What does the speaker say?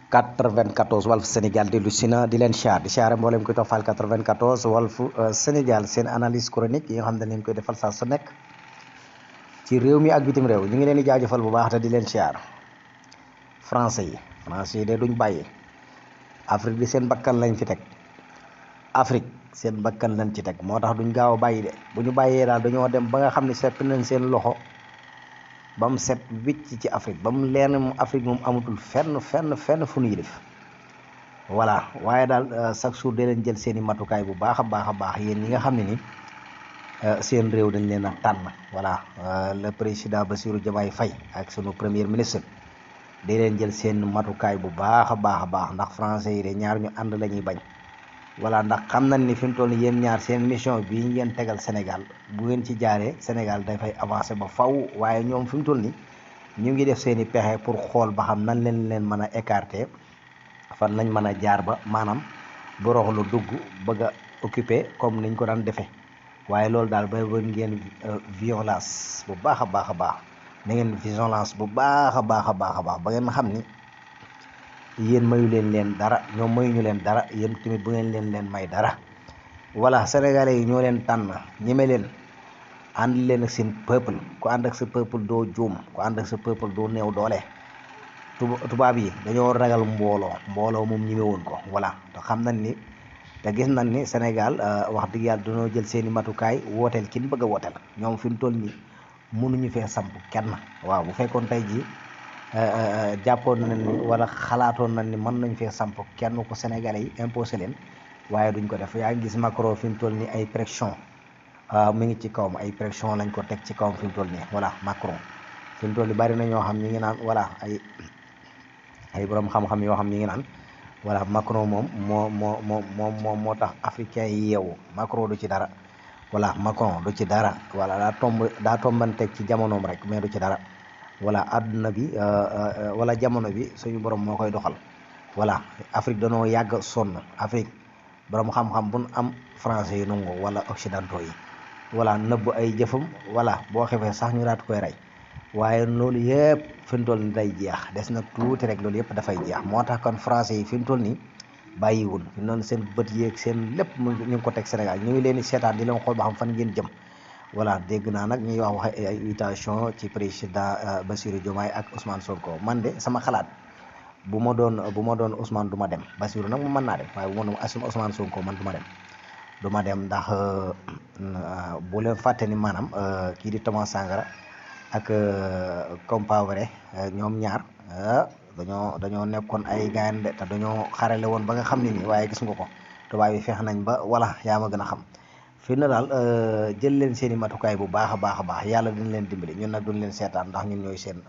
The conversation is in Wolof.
94 Walf Sénégal dellu si na di leen siyaar di siyaare mboolem koy toppal 94 Walf Sénégal seen analyse chronique yi nga xam ne dañ koy defal saa su nekk ci réew mi ak bitim réew ñu ngi leen di jaajëfal bu baax te di leen siyaar. français yi de duñ bàyyi Afrique bi seen bakkan lañ fi teg Afrique seen bakkan lañ ci teg moo tax duñ gaaw a bàyyi de bu ñu bàyyee daal dañoo dem ba nga xam ne sepp nañ seen loxo ba mu set wicc ci Afrique ba mu leer ne moom Afrique moom amatul fenn fu ñu yilif voilà waaye daal chaque jour de leen jël seen i matukaay bu baax a baax yéen ñi nga xam ne ni seen réew dañ leen a tànn voilà le président Bassirou Diomaye Faye ak sunu premier ministre de leen jël seen matukaay bu baax a baax ndax français yi de ñaar ñu ànd la ñuy bañ voilà ndax xam nañ ni fi mu toll ni yéen ñaar seen mission bii ngeen tegal Sénégal bu ngeen ci jaaree Sénégal dafay avancer ba faw waaye ñoom fi mu toll ni ñu ngi def seen i pexe pour xool ba xam nan leen mën a écarter fan lañ mën a jaar ba maanaam borox lu dugg bëgg a occuper comme niñ ko daan defee waaye loolu daal ba ngeen violence bu baax a baax na ngeen violence bu baax a baax ba ngeen xam ni yéen mayu leen dara ñoom mayuñu leen dara yéen tamit bu ngeen leen may dara voilà sénégalais yi ñoo leen tànn ñeme leen ànd leen ak seen peuple ku ànd ak sa peuple doo juum ku ànd ak sa peuple doo néew doole tubaab yi dañoo ragal mbooloo moom ñemewoon ko voilà te xam nañ ni te gis nañ ni Sénégal wax dëgg yàlla dañoo jël seen i matukaay wooteel kin bëgg a wooteel ñoom fi mu toll nii mënuñu fee samp kenn waaw bu fekkoon tey jii jàppoon nañ ni wala xalaatoon nañ ni mën nañ fee samp kenn ko sénégalais yi imposé leen waaye duñ ko def yaa ngi gis Macron fi mu toll nii ay pression mi ngi ci kawam ay pression lañ ko teg ci kawam fi mu toll nii voilà Macron fi mu toll nii bari na ñoo xam ñi ngi naan voilà ay borom xam-xam yoo xam ñi ngi naan voilà Macron moom moo tax africain yi yeewu Macron du ci dara voilà Macron du ci dara voilà daa tombanteeg ci jamonoom rek mais du ci dara voilà àdduna bi wala jamono bi suñu borom moo koy doxal voilà Afrique danoo yàgg sonn Afrique borom xam-xam bu am français yi nangu wala occidentaux yi voilà nëbb ay jëfam voilà boo xefee sax ñu daat koy rey waaye loolu yëpp fi mu toll ni day jeex des na tuuti rek loolu yëpp dafay jeex moo tax kon français yi fi mu toll nii bàyyiwul fi noonu seen bët yeeg seen lépp ñu ngi ko teg Sénégal ñu ngi leen di seetaan di leen xool ba xam fan ngeen jëm voilà dégg naa nag ñuy wax ay invitation ci président Bassirou Diomaye ak Ousmane Sonko man de sama xalaat bu ma doon Ousmane du ma dem Bassirou nag mu mën naa dem waaye bu ma doon Ousmane Sonko man du ma dem ndax bu leen fàtte ni maanaam kii di Thomas Sankara ak Compaoré ñoom ñaar dañoo nekkoon ay gayan de te dañoo xarale woon ba nga xam ne nii waaye gis nga ko tubaab yi feex nañ ba wala yaa ma gën a xam fi na daal jël leen seen i matukaay bu baax a baax yàlla dina leen dimbali ñun nag duñ leen seetaan ndax ñun ñooy seen